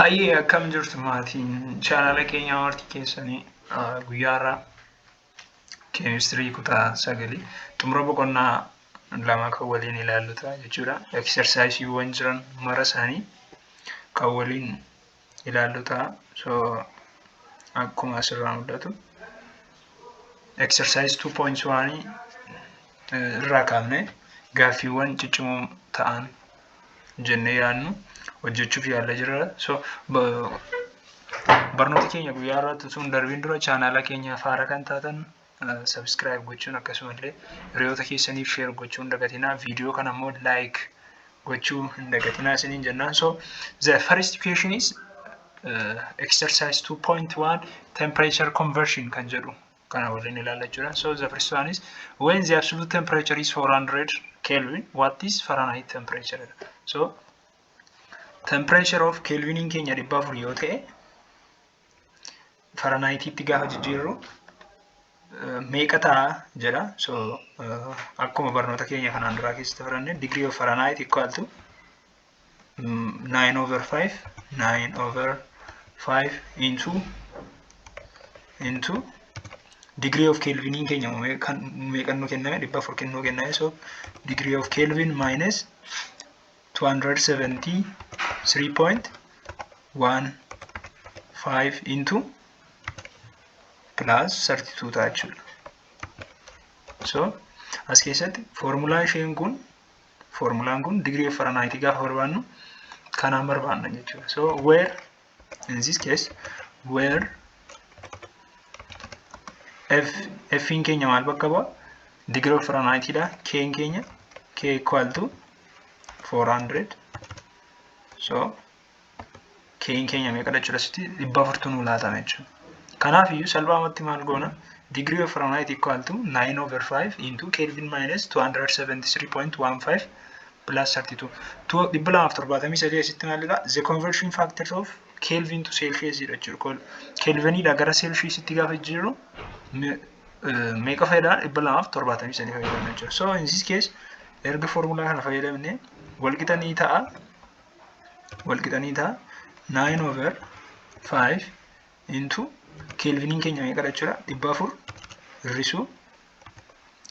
Hayyee, akkam jirtu maatiin chaanala keenya marti keessanii? Guyyaa har'aa keemistirii kutaa sagalii xumura boqonnaa lama kan waliin ilaallu ta'a jechuudha. Exerciseiiwwan jiran mara isaanii kan waliin ilaallu ta'a. So akkuma asirraa mul'atu exercise 2.1 irraa kaafnee gaaffiiwwan ciccimoo ta'an jennee yaadnu hojjechuuf yaalla jirra. So barnoota keenya guyyaa har'aatti osoo hin darbiin dura, chaanala keenyaaf haaraa kan taatan subscribe gochuun, akkasumallee hiriyoota keessaniif share gochuu hin dagatinaa. Viidiyoo kana immoo like gochuu hin dagatinaa isiniin jennaan. So the first question is exercise 2.1 temperature conversion kan jedhu kana waliin ilaalla jechuudha. So the first one is, when the absolute temperature is 400 Kelvin, what is Fahrenheit temperature? So temperature of Kelviniin keenya 400 yoo ta'e, Fahrenheititti gaafa jijjiirru meeqa ta'a jedha. So akkuma barnoota keenya kanaan duraa keessatti baranne, degree of Fahrenheit equal to 9 over 5, 9 over 5 into degree of Kelviniin keenya meeqan nu kenname? 400 kennuu kenname. So degree of Kelvin minus 273.15 into plus 32 ta'a jechuudha. So as keessatti foormulaan isheen kun, foormulaan kun degree of Fahrenheit gaafa barbaannu kanaan barbaanna jechuudha. So where, in this case, where F, F'n keenya maal bakka bu'a? Degree of Fahrenheit dha. K'n keenya K equal to 400. So K'n keenya meeqadha jechuudha asitti? 400tu nuu laatame jechuudha. Kanaaf iyyuu salphaamatti maal goona? Degree of Fahrenheit equal to 9 over 5 into Kelvin minus 273.15 plus 32. 273 asitti maalidha? The conversion factors of Kelvin to Celsius jedha jechuudha. Kelviniidha gara Celsiusitti gaafa jijjiirru meeqa fayyadama? 273 fayyadamna jechuudha. So in this case, erga foormulaa kana fayyadamne, walqixa ni ta'a. Walqixa ni ta'a 9 over 5 into Kelviniin keenya meeqadha jechuudha? 400 hir'isuu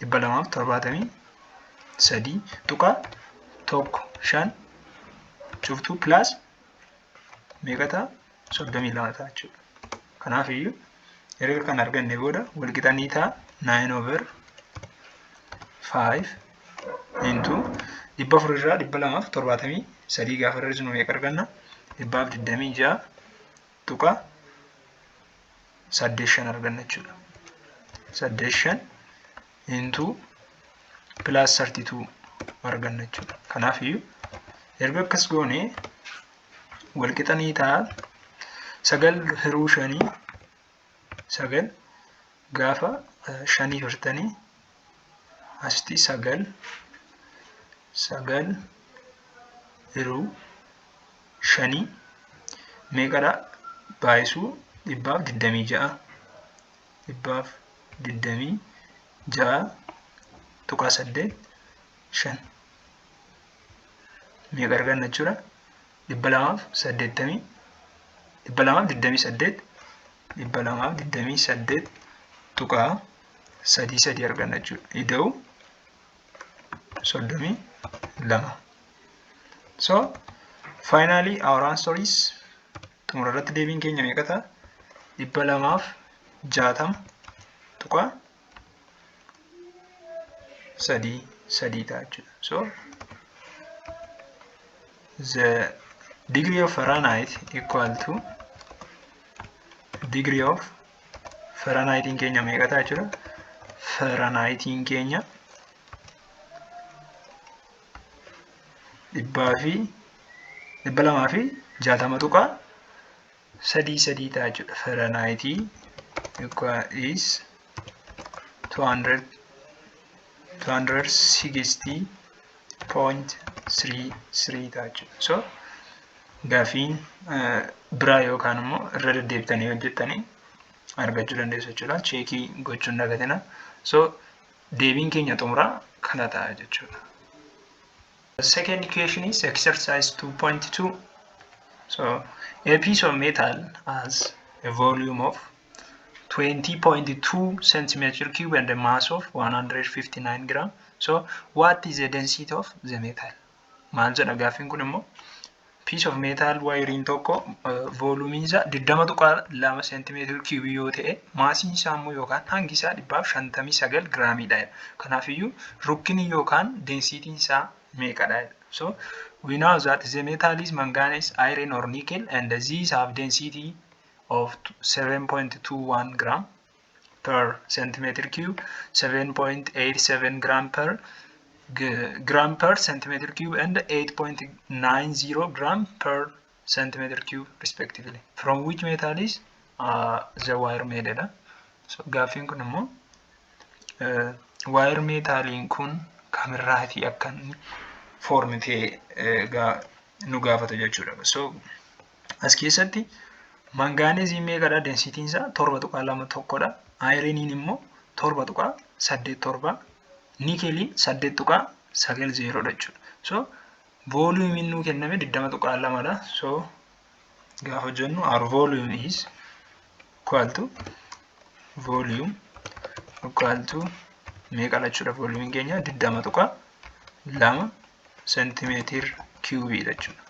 273.15 cuftuu plus meeqa ta'a? 32 ta'a jechuudha. Kanaaf iyyuu erga kan arganne booda walqixa ni ta'a 9 over 5 into 400 irraa 273 gaafa hir'isnu meeqa arganna? 126.85 arganna jechuudha. 85 into plus 32 arganna jechuudha. Kanaaf iyyuu erga akkas goone, walqixa ni ta'a sagal hiruu shanii, sagal gaafa shanii hirtanii asitti sagal, sagal hiruu shanii meeqadha? Baay'isuu 126, 126.85 meeqa arganna jechuudha? 280, 228, 228.33 arganna jechuudha. Ida'u 32. So finally our answer is, xumura irratti deebiin keenya meeqa ta'a? 260.33 ta'a jechuudha. So the degree of Fahrenheit equal to, degree of Fahrenheitiin keenya meeqa ta'a jechuudha? Fahrenheitiin keenya 260.33 ta'a jechuudha. Fahrenheitii equal is 200 260.33 ta'a jechuudha. So gaafiin biraa yookaan immoo irra deddeebitanii hojjettanii argachuu dandeessu jechuudha. Check gochuu hin dagatina. So deebiin keenya xumuraa kana ta'a jechuudha. The second question is exercise 2.2. So a piece of metal has a volume of 20.2 centimeter cube and a mass of 159 gram. So what is the density of the metal? Maal jedha gaaffiin kun immoo? Piece of metal wayiriin tokko volumiin isaa 20.2 centimeter cube yoo ta'e, maasiin isaa immoo yookaan hangi isaa 159 giraamiidha. Kanaafiyyuu rukkinni yookaan densitiin isaa meeqadha? So we know that the metal is manganese, iron or nickel, and these have density of 7.21 gram per centimeter cube, 7.87 gram per centimeter cube and 8.90 gram per centimeter cube respectively. From which metal is the wire made dha? So gaaffiin kun immoo wire metaliin kun kamirraatii akka inni form ta'e nu gaafata jechuudha. So as keessatti manganeziin meeqadha? Densitiin isaa 7.21dha. Ironiin immoo 7.87, nickeliin 8.90dha jechuudha. So volumiin nuu kenname 20.2dha. So gaafa jennu, our volume is equal to, volume equal to meeqadha jechuudha? Volumiin keenya 20.2 centimeter cubeiidha jechuudha.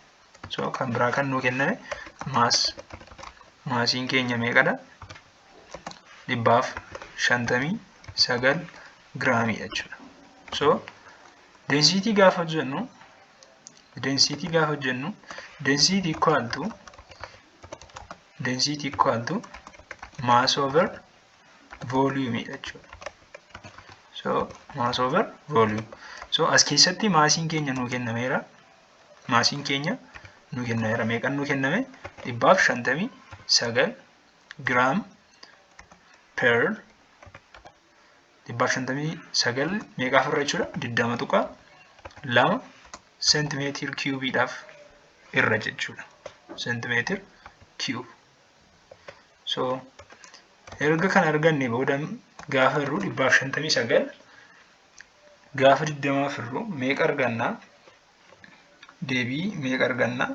So kan biraa kan nuu kenname mass, maasiin keenya meeqadha? 159 giraamiidha jechuudha. So density gaafa jennu, density equal to mass over volume jechuudha. So mass over volume. So as keessatti maasiin keenya nuu kennameera. Maasiin keenya nuu kennameera. Meeqan nuu kenname? 159 gram per, 159 meeqaaf irra jechuudha? 20.2 centimeter cubeiidhaaf irra jechuudha. Centimeter cube. So erga kana arganne booda gaafa hir'uu, 159 gaafa 20 hir'uu meeqa argannaa? Deebii meeqa argannaa?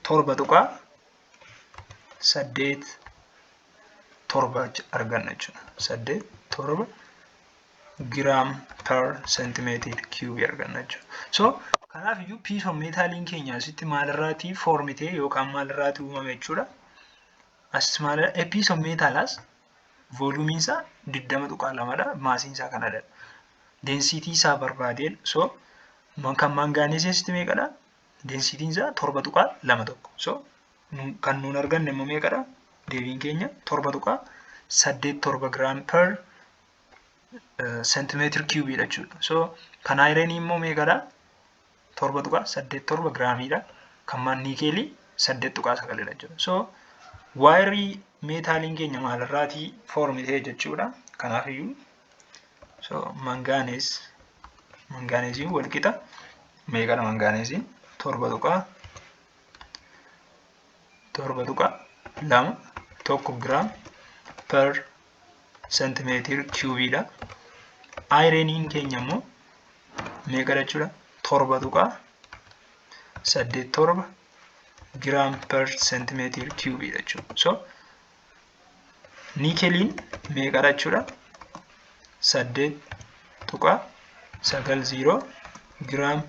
7.87 arganna jechuudha. 87 gram per centimeter cube arganna jechuudha. So kanaaf iyyuu piece of metaliin keenya asitti maalirraatii form ta'e yookaan maalirraatii uumame jechuudha? As maal, a piece of metal has volumiin isaa 20.2dha. Maasiin isaa kanadha. Densitii isaa barbaadeen, so kan manganeezii asitti meeqadha? Densitiin isaa 7.21. So kan nuun arganne immoo meeqadha? Deebiin keenya 7.87 gram per centimeter cubeiidha jechuudha. So kan ironii immoo meeqadha? 7.87 giraamiidha. Kan nickelii 8.9dha jechuudha. So wireii metaliin keenya maalirraatii form ta'e jechuudha? Kanaafiyyuu so manganese, manganesiin walqixa meeqadha? Manganesiin 7.21 gram per centimeter cubeiidha. Ironiin keenya immoo meeqadha jechuudha? 7.87 gram per centimeter cubeiidha jechuudha. So nickeliin meeqadha jechuudha? 8.90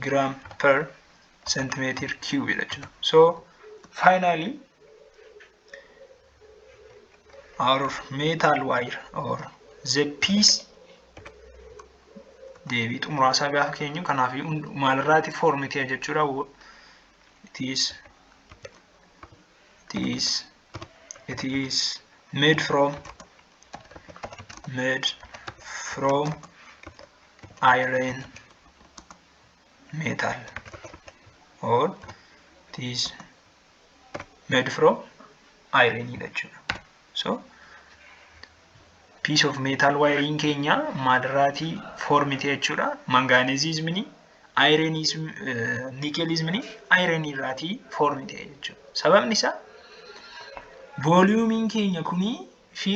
gram per centimeter cubeiidha jechuudha. So finally our metal wire or the piece, deebii xumuraasaa gaafa keenyu, kanaaf maalirraati form ta'e jechuudha? It is made from iron metal or it is made from iron jechuudha. So piece of metal wiring keenya maalirraatii form ta'e jechuudha? Manganeziizmini, ironiis, nickelismini iron irraatii form ta'e jechuudha. Sababni isaa volumiin keenya kunii fi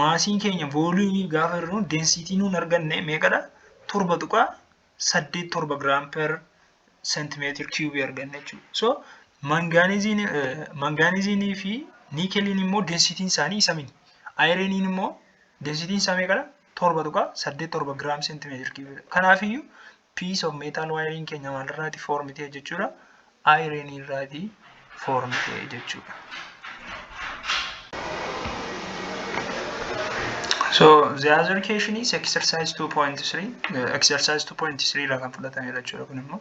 maasiin keenya volumii gaafa hir'u densitii nuun arganne meeqadha? 7.87 gram per centimeter cubeii arganne jechuudha. So Manganesiinii fi nickeliin immoo densityn isaanii isa mini. Ironiin immoo densityn isaa meeqadha? 7.87 gram centimeter cubeiidha. Kanaafiyyuu piece of metal wireiin keenya maalirraati form ta'e jechuudha? Ironii irraati form ta'e jechuudha. So the other question is exercise 2.3. Exercise 2.3 irraa kan fudhatamedha jechuudha kun immoo.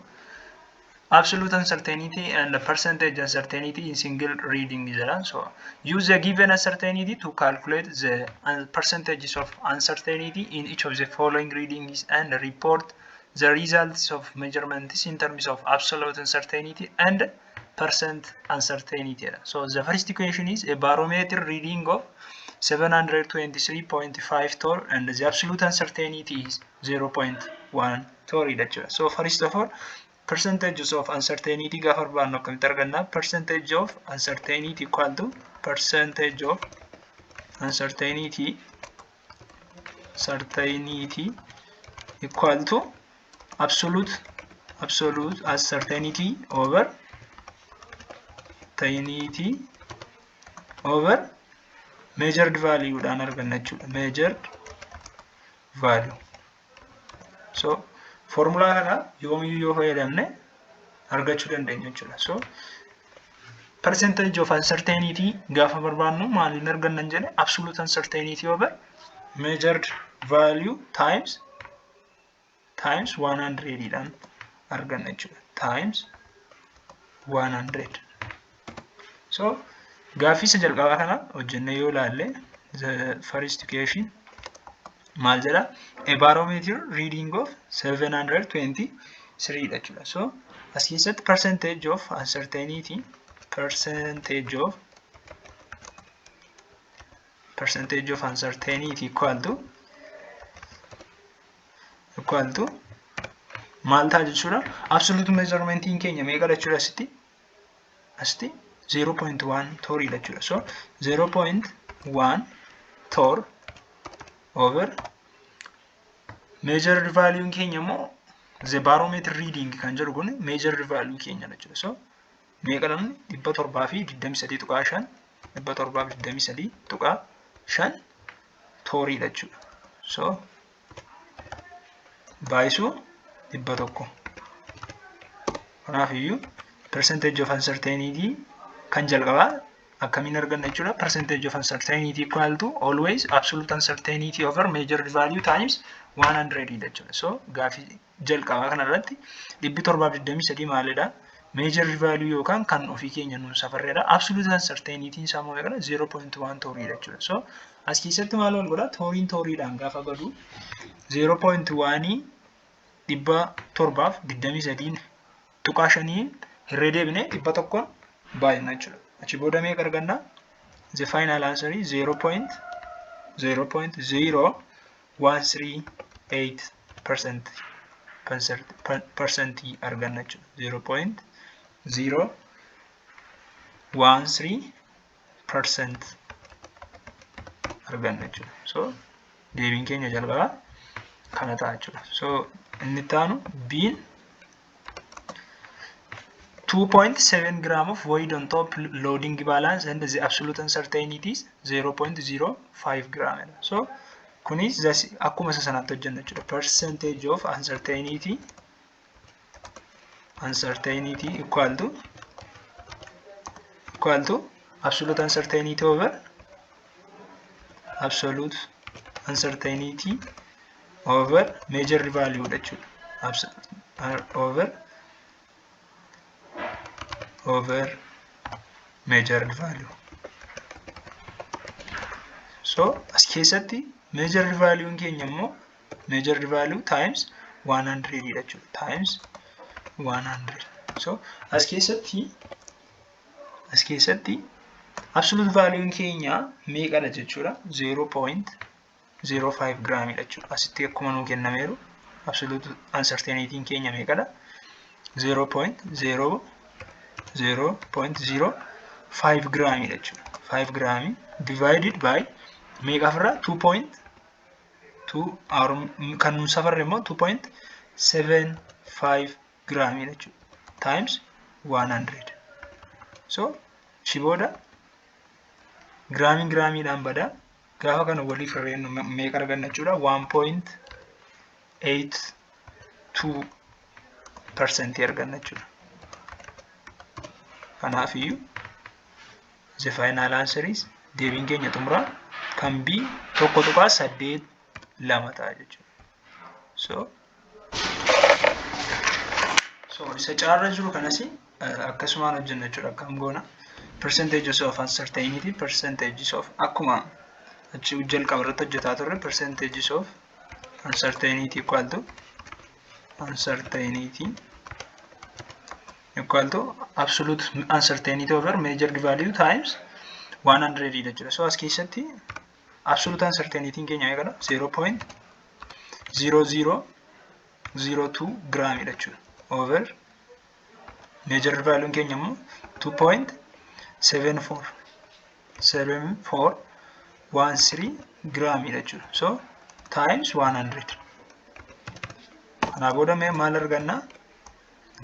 Absolute uncertainty and the percentage uncertainty in single reading jedha. So use the given uncertainty to calculate the percentages of uncertainty in each of the following readings and report the results of measurements in terms of absolute uncertainty and percent uncertainty jedha. So the first equation is a barometer reading of 723.5 torr and the absolute uncertainty is 0.1 torr jechuudha. So first of all, percentages of uncertainty gaafa barbaadnu akkamitti arganna? Percentage of uncertainty equal to percentage of uncertainty certainty equal to absolute uncertainty over certainty over measured value dhaan arganna jechuudha. Measured value. So formulaa kana yoomiyyuu yoo fayyadamne argachuu dandeenya jechuudha. So percentage of uncertainty gaafa barbaadnu maaliin arganna jedhe? Absolute uncertainty over measured value times 100 dhaan arganna jechuudha. Times 100. So gaaffii isa jalqabaa kana hojjennee yoo ilaalle, the first question maal jedha? A barometer reading of 723 dha jechuudha. So as keessatti percentage of uncertainty equal to maal ta'a jechuudha? Absolute measurementiin keenya meeqa jechuudha asitti? 0.1 torriidha jechuudha. So 0.1 torr over measured value keenya immoo, the barometer reading kan jedhu kun measured value keenya jechuudha. So meeqa namni? 723.5, 723.5 torriidha jechuudha. So baay'isuu 100. Kanaaf iyyuu percentage of uncertainty kan jalqabaa akkamiin arganna jechuudha? Percentage of uncertainty equal to always absolute uncertainty over measured value times 100 jechuudha. So gaafii jalqabaa kanarratti 723 maalidha? Measured value yookaan kan ofii keenya nuun safarreedha. Absolute uncertainty isaa immoo meeqadha? 0.1 torriidha jechuudha. So as keessatti maal wal godha? Torriin torriidhaan gaafa badu 0.1 723.5n hirree deebinee 100n baay'ina jechuudha. Achi booda meeqa arganna? The final answer is 0.0.0138% percentii arganna jechuudha. 0.013% arganna jechuudha. So deebiin keenya jalqabaa kana ta'a jechuudha. So inni itti aanu B'n 2.7 gram of weighed on top loading balance and the absolute uncertainty is 0.05 gram. So kunis akkuma isa sanaatti hojjenna jechuudha. Percentage of uncertainty equal to absolute uncertainty over absolute uncertainty over measured value jechuudha. Over measured value. So as keessatti measured value keenya immoo measured value times 100 jechuudha. Times 100. So as keessatti absolute value keenya meeqadha jechuudha? 0.05 giraamidha jechuudha. Asitti akkuma nuu kennameeru absolute uncertainty keenya meeqadha? 0.0.05 giraamidha jechuudha. 5 giraamii divided by meeqaaf irraa? 2.2 kan nuun safarre immoo 2.75 giraamidha jechuudha. Times 100. So achi booda giraamiin giraamiidhaan bada. Gaafa kana waliif hirreennu meeqa arganna jechuudha? 1.82% arganna jechuudha. Kanaafiyyuu the final answer is, deebiin keenya xumuraa kan B 1.82 ta'a jechuudha. So isa C irra jiru kanas akkasumaan hojjenna jechuudha. Akkam goona? Percentages of uncertainty, percentages of, akkuma achi jalqaba irratti hojjetaa turre, percentages of uncertainty equal to uncertainty equal to absolute uncertainty over measured value times 100 jechuudha. So as keessatti absolute uncertainty keenya meeqadha? 0.0002 giraamidha jechuudha. Over measured value keenya immoo 2.74 7413 giraamidha jechuudha. So times 100. Kanaa booda mee maal arganna?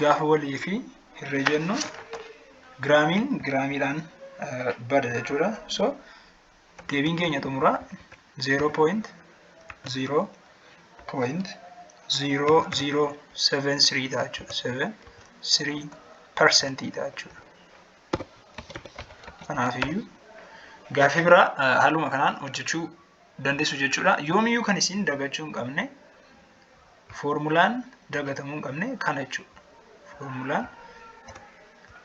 Gaafa walii fi hirree jennu giraamiin giraamiidhaan bada jechuudha. So deebiin keenya xumuraa 0.0.0073 ta'a jechuudha. 73% ta'a jechuudha. Kanaafiyyuu gaaffii biraa haaluma kanaan hojjechuu dandeessu jechuudha. Yoomiyyuu kan isin dagachuu hin qabne, foormulaan dagatamuu hin qabne kana jechuudha. Foormulaan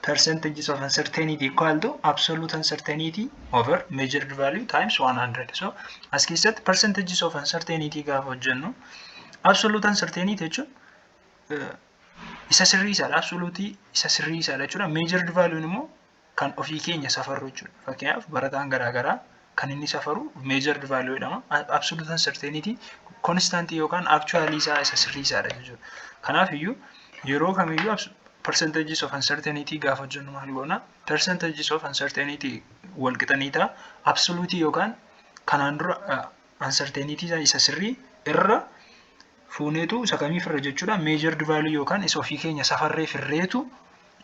percentages of uncertainty equal to absolute uncertainty over measured value times 100. So as keessatti percentages of uncertainty gaafa hojjennu, absolute uncertainty jechuun isa sirrii isaadha. Absolute isa sirrii isaadha jechuudha. Measured value immoo kan ofii keenya safarru jechuudha. Fakkeenyaaf, barataan garaagaraa kan inni safaru measured value jedhama. Absolute uncertainty constant yookaan actually isaa isa sirrii isaadha jechuudha. Kanaaf iyyuu yeroo kamiyyuu percentages of uncertainty gaafa jennu maal goona? Percentages of uncertainty wal qixanii ta'a. Absolute yookaan kanaan dura uncertainty isa sirrii irra fuuneetu isa kamiif irra jechuudha? Measured value yookaan isa ofii keenya safarree firreetu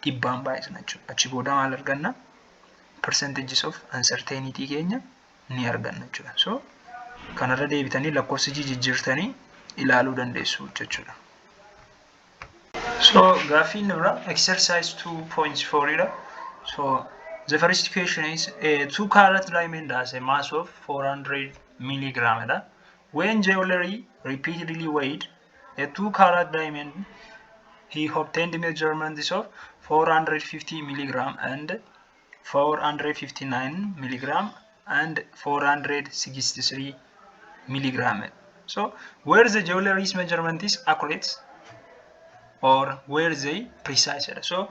dhibbaan baay'isna jechuudha. Achi booda maal arganna? Percentages of uncertainty keenya ni arganna jechuudha. So kanarra deebitanii lakkoofsa jijjiirtanii ilaaluu dandeessu jechuudha. So gaaffiin biraa exercise 2.4 dha. So the first question is, a 2 carat diamond has a mass of 400 milligram dha. When jewelry repeatedly weighed a 2 carat diamond, he obtained measurements of 450 milligram and 459 milligram and 463 milligram. So where the jewelry's measurement is accurate or where they precise? So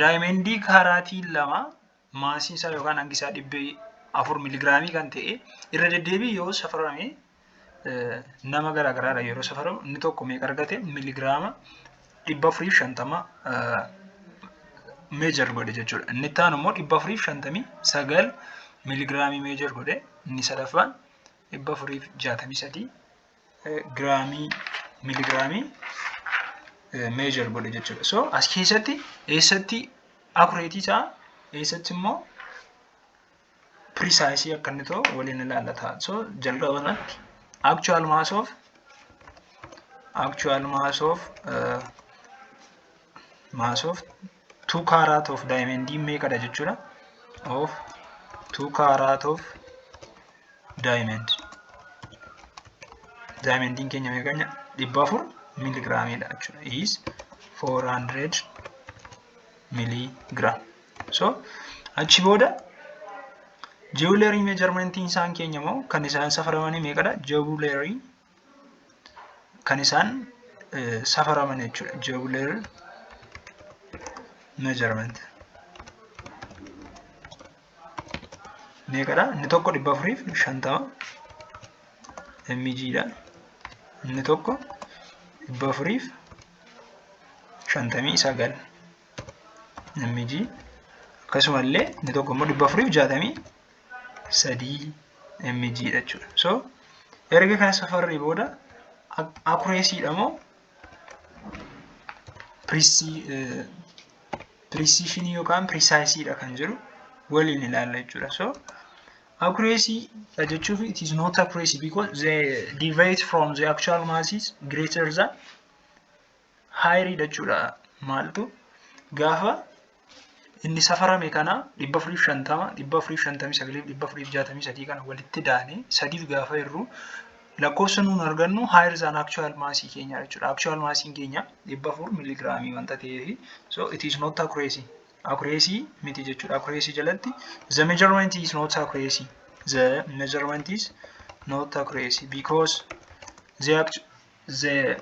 diamondii kaaraatii 2 maasiin isaa yookaan hangi isaa 400 miligiraamii kan ta'e irra deddeebii yoo safarame, nama garaagaraadha yeroo safaramu, inni tokko meeqa argate? Miligiraama 450 measure godhe jechuudha. Inni itti aanu immoo 459 miligiraamii measure godhe. Inni sadaffaan 463 giraamii miligiraamii measure godhe jechuudha. So as keessatti eessatti accurate isaa, eessatti immoo precise akka inni ta'u waliin ilaallata. So jalqaba irratti actual mass of 2 carat of diamond meeqadha jechuudha? Of 2 carat of diamond. Diamondiin keenya meeqa? 400 miligiraamiidha jechuudha. Is 400 milligram. So achi booda jewelry measurementiin isaan keenya immoo kan isaan safaramanii meeqadha? Jewelry kan isaan safaraman jechuudha. Jewelry measurement meeqadha? Inni tokko 450 mg dha. Inni tokko 459 mg, akkasumallee inni tokko immoo 463 mg dha jechuudha. So erga kana safarree booda accuracy dha moo Precision yookaan precise dha kan jedhu waliin ilaalla jechuudha. So accuracy jechuuf, it is not accuracy because they deviate from the actual mass is greater than higher jechuudha. Maaltu gaafa inni safarame kana 450, 459, 463 kana walitti daane sadiif gaafa hirru, lakkoofsa nuun argannu higher than actual mass keenya jechuudha. Actual mass keenya 400 miligiraamii wanta ta'eef, so it is not accuracy. Accuracy miti jechuudha. Accuracy jalatti the measurement is not accuracy. The measurement is not accuracy because the act the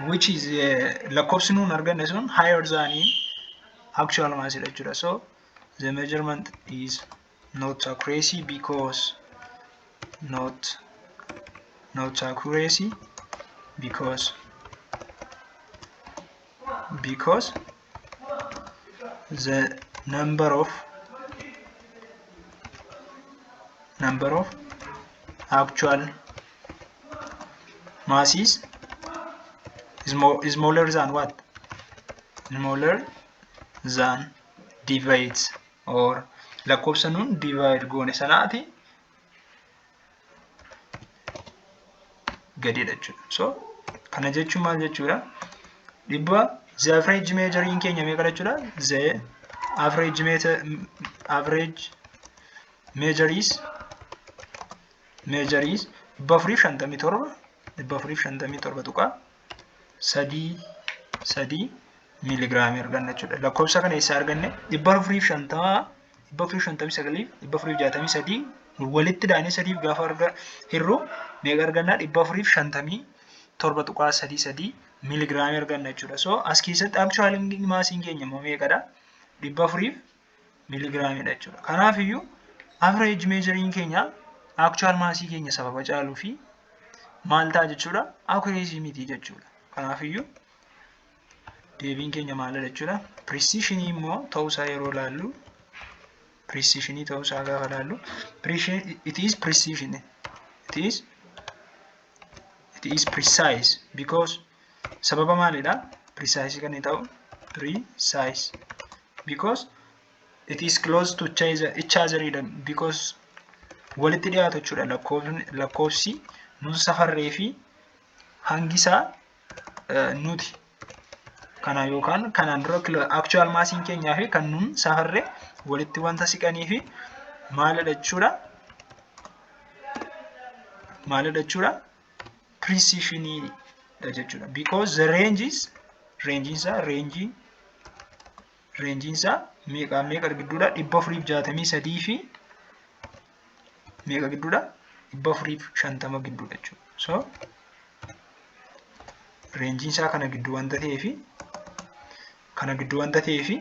which is lakkoofsi nuun arganne sun higher than in actual mass jechuudha. So the measurement is not accuracy because not accuracy because the number of actual mass is more smaller than what? Smaller than divides or lakkoofsa nuun divide goone sanaati gadidha jechuudha. So kana jechuun maal jechuudha? Dhibba the average measuring keenya meeqa jechuudha? The average meter average measure is 457, 457.33 miiligiraamii arganna jechuudha. Lakkoofsa kana eessaa arganne? 450, 459, 463 walitti daanee sadiif gaafa arga hirru meeqa arganna? 457.33 miiligiraamii arganna jechuudha. So as keessatti actual maasiin keenya immoo meeqadha? 400 miiligiraamiidha jechuudha. Kanaaf iyyuu average measuring keenya actual maasii keenya sababa caaluu fi maal ta'a jechuudha? Accuracy miti jechuudha. Kanaaf iyyuu deebiin keenya maalidha jechuudha? Precision immoo ta'uusaa yeroo laallu, precision ta'uusaa gaafa laallu, it is precision, it is precise because sababa maalidha precise kan inni ta'u? Precise because it is close to each other, because walitti dhiyaatu jechuudha. Lakkoofsi nun safarree fi hangi isaa nuti kana yookaan kanaan dura actual maasiin keenyaa fi kan nun safarree walitti wanta siqanii fi maalidha jechuudha? Maalidha jechuudha? Precisionidha jechuudha. Because the range is range isaa range isaa meeqa meeqa gidduudha? 463 fi meeqa gidduudha? 450 gidduudha jechuudha. So rangeiin isaa kana gidduu wanta ta'eefi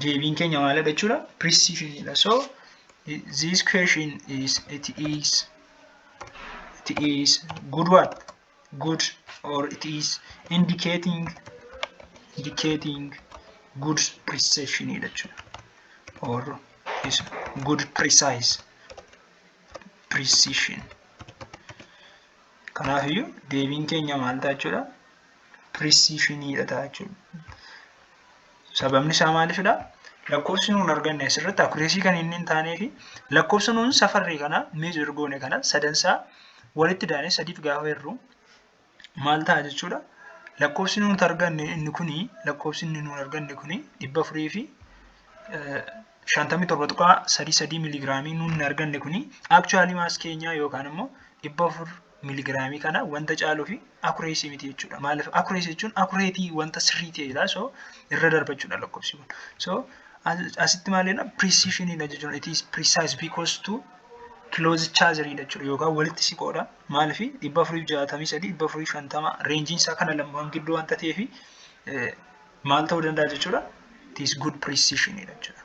deebiin keenya maalidha jechuudha? Precisionidha. So this question is it is good, what good, or it is indicating good precision jechuudha, or is good precise precision. Kanaafiyyuu deebiin keenya maal ta'a jechuudha? Precisionidha ta'a jechuudha. Sababni isaa maalifidha? Lakkoofsi nuun arganne asirratti accuracy kan inni hin taanee fi lakkoofsa nuun safarree kana, measure goone kana, sadansaa walitti daanee sadiif gaafa hirru maal ta'a jechuudha? Lakkoofsi nuun arganne inni kuni, lakkoofsi inni nuun arganne kuni 457.33 miligiraamii nuun arganne kuni actual mass keenyaa yookaan immoo 400 miligiraamii kana wanta caaluu fi accuracy miti jechuudha. Maaliif? Accuracy jechuun accurate, wanta sirrii ta'edha. So irra darbachuudha lakkoofsi kun. So asitti maalidha? Precisionidha jechuudha. It is precise because to close each other jechuudha yookaan walitti siqoodha. Maaliif? 463, 450 rangeiin isaa kana lamaan gidduu wanta ta'eef maal ta'uu danda'a jechuudha? It is good precision jechuudha.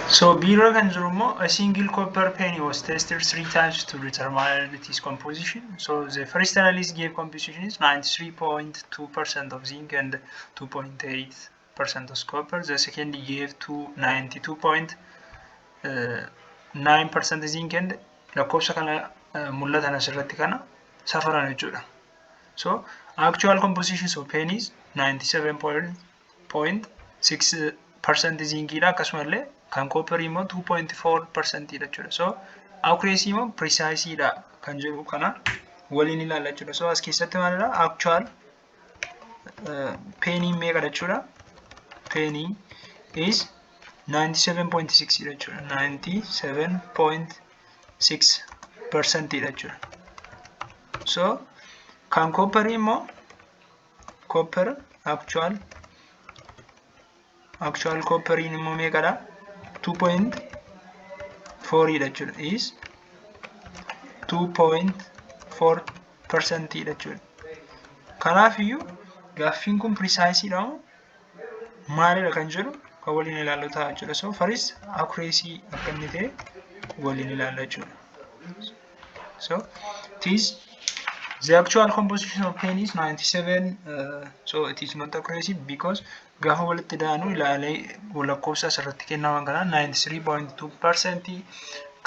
So B irra kan jiru immoo, a single copper penny was tested three times to determine its composition. So the first analysis gave composition is 93.2% of zinc and 2.8% of copper. The second gave to 92.9% zinc and lakkoofsa kana mul'atan asirratti kana safaran jechuudha. So actual compositions of pennies 97. 2.6% zinciidha. Akkasumallee kan copperii immoo 2.4% dha jechuudha. So accuracy immoo precise dha kan jedhu kana waliin ilaalla jechuudha. So as keessatti maalidha? Actual penny meeqa jechuudha? Penny is 97.6 dha jechuudha. 97.6% dha jechuudha. So kan copperii immoo, copper actual copperiin immoo meeqadha? 2.4 dha jechuudha. Is 2.4% dha jechuudha. Kanaaf iyyuu gaaffiin kun precise dha moo maalidha kan jedhu kan waliin ilaallu ta'a jechuudha. So first accuracy akka inni ta'e waliin ilaalla jechuudha. So it is the actual composition of pen is 97, so it is not accuracy because gaafa walitti daanu ilaalee lakkoofsa asirratti kennaman kana 93.2%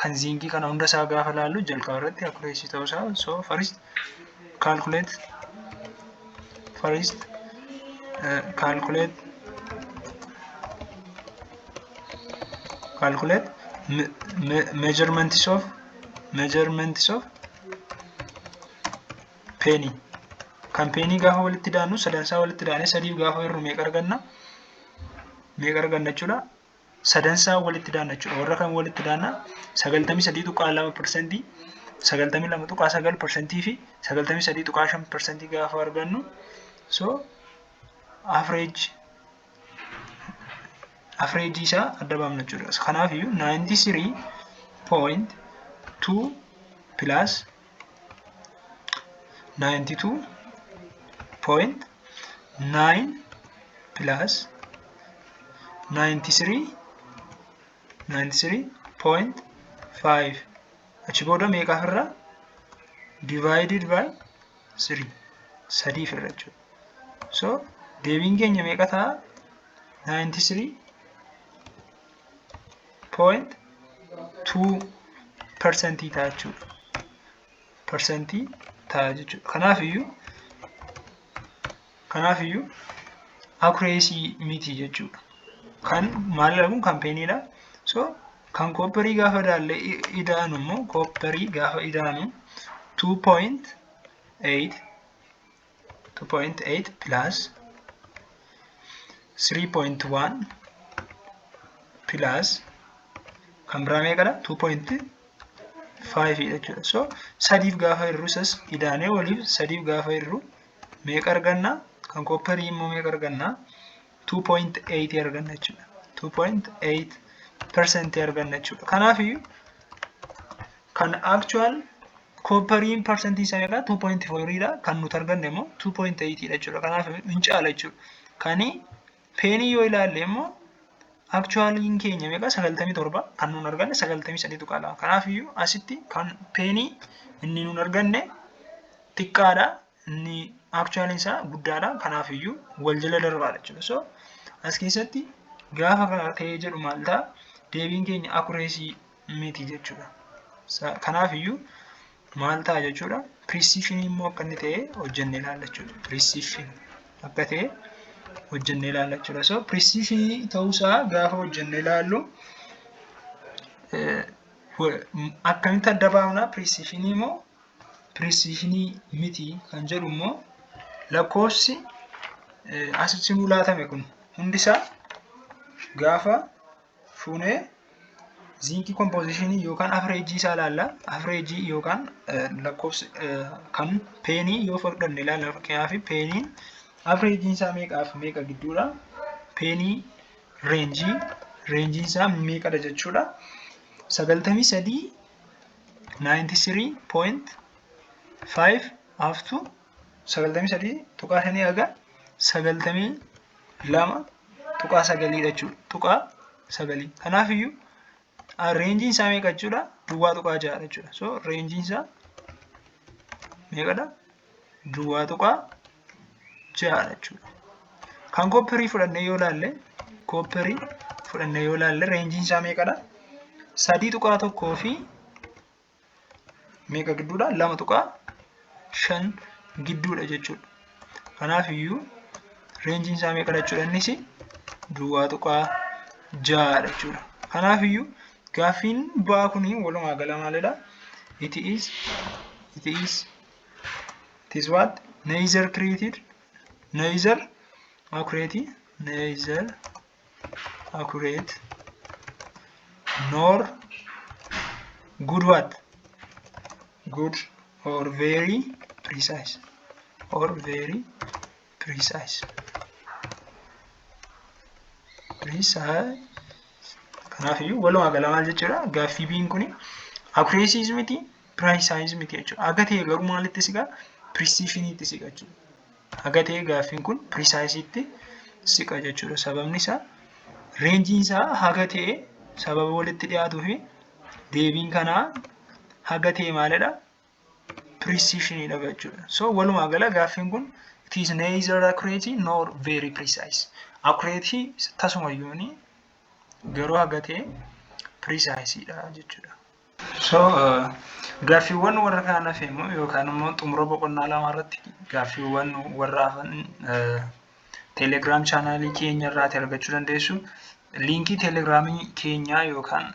kan zincii kana hunda isaa gaafa ilaallu jalqaba irratti accuracy ta'uu isaa. So first calculate measurements of penny. Kan penny gaafa walitti daannu, sadansaa walitti daanee sadiif gaafa hirru meeqa arganna? Meeqa arganna jechuudha? Sadansaa walitti daanna jechuudha. Warra kan walitti daanna 93.2%, 92.9% fi 93.5% gaafa argannu, so average isaa adda baafna jechuudha. Kanaaf iyyuu 93.2 plus 92.9 plus 93 93.5, achi booda meeqaaf irra? Divided by 3, sadiif irra jechuudha. So deebiin keenya meeqa ta'a? 93.2% ta'a jechuudha. Percentii ta'a jechuudha. Kanaaf iyyuu accuracy miti jechuudha. Kan maalidha kun? Kan pennydha. So kan copperii gaafa daallee idaanu immoo, copperii gaafa idaanu 2.8 2.8 plus 3.1 plus kan biraa meeqadha? 2.5 jechuudha. So sadiif gaafa hirru, isas idaanee waliif sadiif gaafa hirru meeqa arganna? Kan copperii immoo meeqa arganna? 2.8 arganna jechuudha. 2.8% arganna jechuudha. Kanaaf iyyuu kan actual copperiin percentii isaa meeqa? 2.4 dha. Kan nuti arganne immoo 2.8 dha jechuudha. Kanaaf hin caala jechuudha. Kani penny yoo ilaalle immoo actualiin keenya meeqa? 97, kan nuun arganne 93.2. Kanaaf iyyuu asitti kan penny inni nuun arganne xiqqaadha. Inni actualiin isaa guddaadha. Kanaaf iyyuu wal jala darbaadha jechuudha. So as keessatti gaafa kana ta'ee jedhu maal ta'a? Deebiin keenya accuracy miti jechuudha. Kanaaf iyyuu maal ta'a jechuudha? Precision immoo akka inni ta'e hojjennee ilaalla jechuudha. Precision akka ta'e hojjennee ilaalla jechuudha. So precision ta'uusaa gaafa hojjennee ilaallu akkamitti adda baafna? Precision immoo precision miti kan jedhu immoo, lakkoofsi asitti nuu laatame kun hundisaa gaafa fuunee zincii compositionii yookaan averageii isaa ilaalla. Averageii yookaan lakkoofsa kan penny yoo fudhanne ilaalla. Fakkeenyaaf pennyn averageiin isaa meeqaaf meeqa gidduudha? Penny rangeiin isaa meeqadha jechuudha? 93, 93.5 up to 93.5 haga 92.9 jechuudha. Tuqaa sagalii. Kanaaf iyyuu rangeiin isaa meeqa jechuudha? 0.6 jechuudha. So rangeiin isaa meeqadha? 0.6 jechuudha. Kan copperii fudhannee yoo ilaalle, copperii fudhannee yoo ilaalle rangeiin isaa meeqadha? 3.1 fi meeqa gidduudha? 2.5 gidduudha jechuudha. Kanaaf iyyuu rangeiin isaa meeqadha jechuudha? Innis 0.6dha jechuudha. Kanaafiyyuu gaaffiin ba'aa kuni walumaa gala maalidha? It is what? Neither created, neither accurate, neither accurate nor good, what, good or very precise, or very precise. Kanaafiyyuu walumaa gala maal jechuudha? Gaaffii biin kuni accuracy miti, precise miti jechuudha. Haga ta'e garuu maalitti siqa? Precisioniitti siqa jechuudha. Haga ta'e gaaffiin kun precisiitti siqa jechuudha. Sababni isaa rangeiin isaa haga ta'e sababa walitti dhiyaatuu fi deebiin kanaa haga ta'e maalidha? Precisioniidha jechuudha. So walumaa gala gaaffiin kun it is neither accurate nor very precise. Accurate tasumayyuu garuu haga ta'e precisiidha jechuudha. So gaaffiiwwan warra kaan hafe immoo yookaan immoo xumura boqonnaa 2 irratti gaaffiiwwan warra hafan Telegram channelii keenya irraati argachuu dandeessu. Linkii Telegramii keenyaa yookaan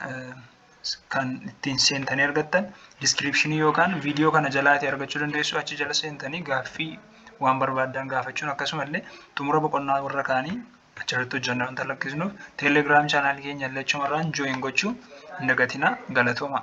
kan ittiin seentanii argattan descriptionii yookaan viidiyoo kana jalaati argachuu dandeessu. Achi jala seentanii gaaffii waan barbaaddan gaafachuun, akkasumallee xumura boqonnaa warra kaanii achirratti hojjannaa wanta lakkisnuuf, Telegram channelii keenya illee achumarraan join gochuu hin dagatinaa. Galatooma.